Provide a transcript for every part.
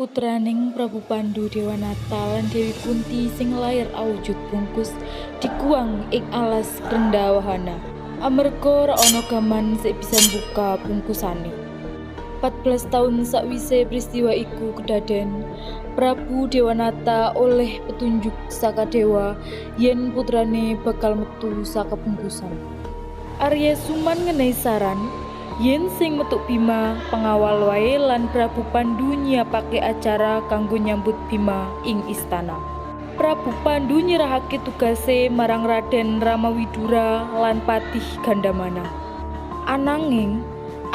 Putraning Prabu Pandu Dewanata lan Dewi Kunti sing lair awujud bungkus dikuwang ing alas Krendawahana. Amarga ora ana gaman sing bisa mbuka bungkusane. 14 taun sakwise peristiwa iku kedaden, Prabu Dewanata oleh petunjuk saka dewa yen putrane bakal metu saka bungkusan. Arya Suman ngenehi saran yen sing metuk Bima pengawal wae lan Prabu Pandu nyiapake acara kanggo nyambut Bima ing istana. Prabu Pandu nyerahake tugase marang Raden Ramawidura lan Patih Gandamana. Ananging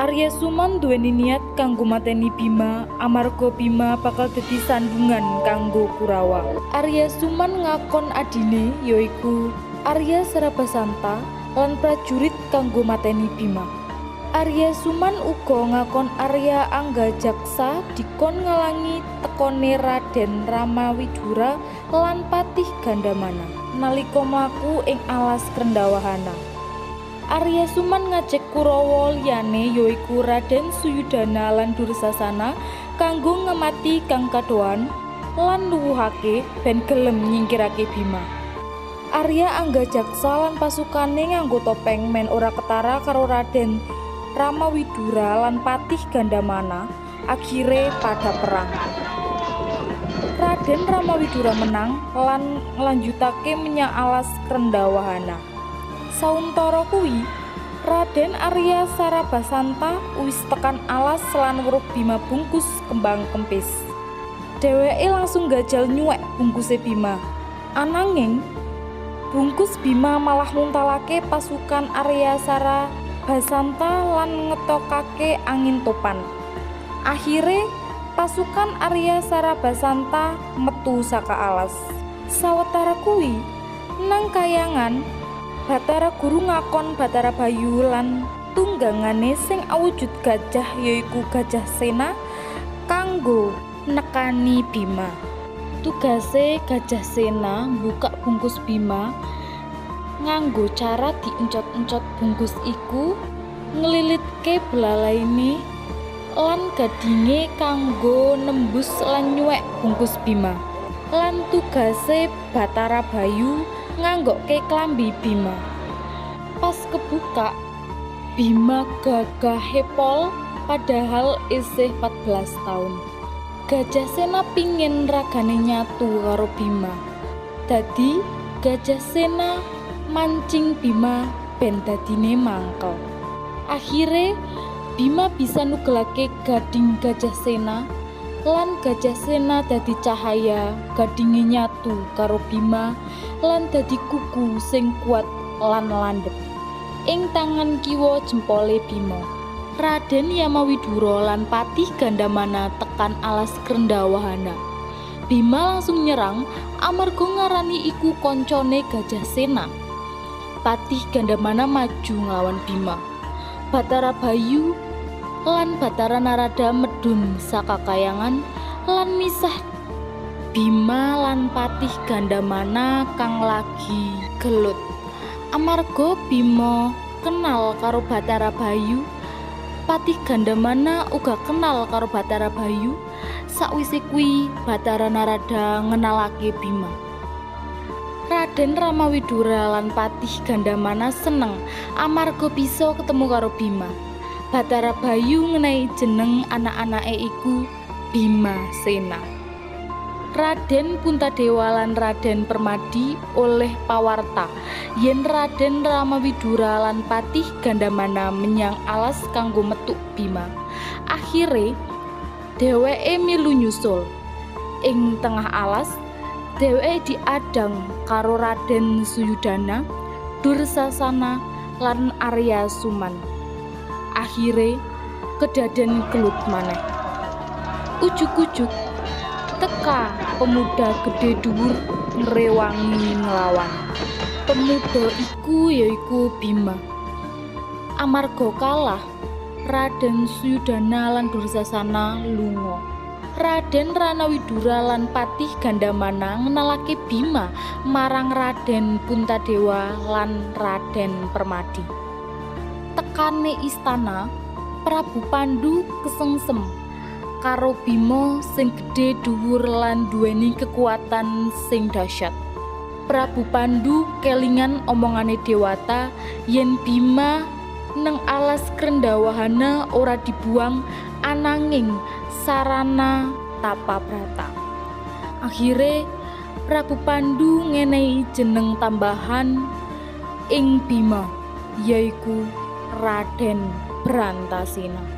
Arya Suman duweni niat kanggo mateni Bima amarga Bima bakal dadi sandungan kanggo Kurawa. Arya Suman ngakon adine, yaiku Arya Sarabasanta, lan prajurit kanggo mateni Bima. Arya Suman uga ngakon Arya Angga Jaksa dikon ngalangi tekone Raden Ramawidura lan Patih Gandamana nalika mlaku ing alas Krendawahana. Arya Suman ngajek Kurawa liyane, yaiku Raden Suyudana lan Dursasana, kanggo ngemati kang kadohan lan nuwuhake ben gelem nyingkirake Bima. Arya Angga Jaksa lan pasukane nganggo topeng men ora ketara karo Raden Ramawidura lan Patih Gandamana. Akhire pada perang. Raden Ramawidura menang lan nglanjutake menyang alas Krendawahana. Sauntara kuwi, Raden Arya Sarabasanta wis tekan alas lan weruh Bima bungkus kembang kempis. Dheweke langsung gajal nyuwek bungkuse Bima. Ananging bungkus Bima malah nguntalake pasukan Arya Sarabasanta lan ngetokake angin topan. Akhire pasukan Arya Sarabasanta metu saka alas. Sawetara kuwi, nang kayangan, Batara Guru ngakon Batara Bayu lan tunggangane sing awujud gajah, yaiku Gajah Sena, kanggo nekani Bima. Tugase Gajah Sena buka bungkus Bima nganggo cara diencot-encot bungkus iku, nglilitke belalaine lan gadinge kanggo nembus lan nyuwek bungkus Bima. Lan tugase Batara Bayu nganggokke klambi Bima. Pas kebuka, Bima gagahe pol padahal isih 14 taun. Gajah Sena pingin ragane nyatu karo Bima. Dadi Gajah Sena mancing Bima ben dadine mangkel. Akhire Bima bisa nugelake gading Gajah Sena lan Gajah Sena dadi cahaya, gadinge nyatu karo Bima lan dadi kuku sing kuat lan landhep ing tangan kiwa jempole Bima. Raden Yamawidura lan Patih Gandamana tekan alas Krendawahana. Bima langsung nyerang amarga ngarani iku koncone Gajah Sena. Patih Gandamana maju nglawan Bima. Batara Bayu lan Batara Narada medhun saka kayangan lan misah Bima lan Patih Gandamana kang lagi gelut. Amarga Bima kenal karo Batara Bayu, Patih Gandamana uga kenal karo Batara Bayu. Sakwise kuwi Batara Narada ngenalake Bima. Raden Ramawidura lan Patih Gandamana seneng amarga bisa ketemu karo Bima. Batara Bayu ngenehi jeneng anak-anake iku Bima Sena. Raden Puntadewa lan Raden Permadi oleh pawarta yen Raden Ramawidura lan Patih Gandamana menyang alas kanggo metuk Bima. Akhire dheweke milu nyusul. Ing tengah alas, dheweke diadang karo Raden Suyudana, Dursasana lan Arya Suman. Akhire kedaden gelut maneh. Ujug-ujug teka pemuda gede dhuwur ngrewangi nglawan. Pemuda iku yaiku Bima. Amarga kalah, Raden Suyudana lan Dursasana lunga. Raden Ranawidura lan Patih Gandamana ngenalake Bima marang Raden Puntadewa lan Raden Permadi. Tekane istana, Prabu Pandu kesengsem karo Bima sing gedhe dhuwur lan duweni kekuatan sing dahsyat. Prabu Pandu kelingan omongane Dewata yen Bima neng alas Krendawahana ora dibuang ananging sarana tapa brata. Akhire Prabu Pandu ngenehi jeneng tambahan ing Bima, yaiku Raden Brantasena.